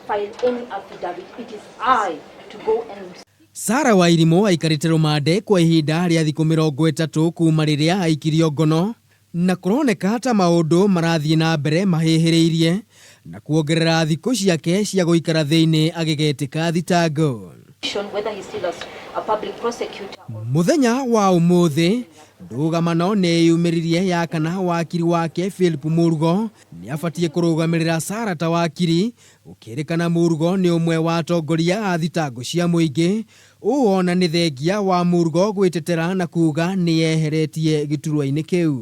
file any affidavit. It is I to go and Sarah Wairimũ aikarĩte rũmande kwa ihinda rĩa thikũ 30 kuma rĩrĩa aikirio ngono na kũroneka ta maũndũ marathiĩ na mbere mahĩhĩrĩirie na kuongerera thikũ ciake cia gũikara thĩinĩ agĩgetĩka thitango. Whether he's still a public prosecutor or Mũthenya wa ũmũthĩ ndũgamano nĩ yumĩririe ya kana wakiri wake Philip Mũrugo nĩ abatiĩ kũrũgamĩrĩra Sarah ta wakiri, gũkĩrĩkana Mũrugo nĩ ũmwe wa atongoria a thitango cia mũingĩ. Ũũ ona nĩ thengia wa Mũrugo gwĩtetera na kuga nĩ yeheretie gĩturwa-inĩ kĩu.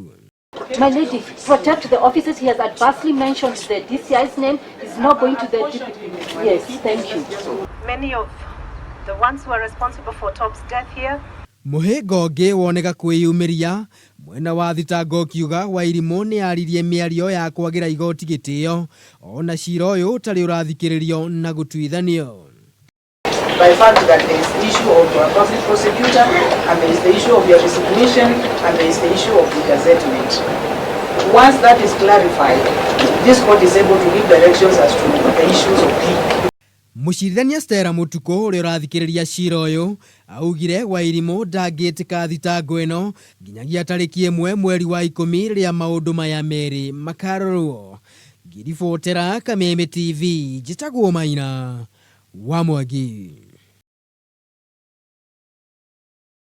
My lady, protect the officers. He has adversely mentioned the DCI's name. He's not going to the DPP. Yes, thank you. Many of the ones who are responsible for Top's death here Mũhĩnga ũngĩ woneka kwĩyumĩria mwena wa thitango ũkiuga Wairimũ nĩ aririe mĩario ya kwagĩra igoti gĩtĩo ona cira ũyũ ũtarĩ ũrathikĩrĩrio na gũtuithanio. By fact that there is the issue of a public prosecutor, and there is the issue of your resignation, and there is the issue of the gazettement. Once that is clarified, this court is able to give directions as to the issues of plea. Mũcirithania Stella Mũtukũ ũrĩa ũrathikĩrĩria cira ũyũ augire Wairimũ ndangĩtĩka thitango ĩno nginyagia tarĩki 1 mweri wa 10 rĩrĩa maũndũ maya merĩ makarorwo. Ngĩribotera Kameme TV, njĩtagwo Maina wa Mwangi.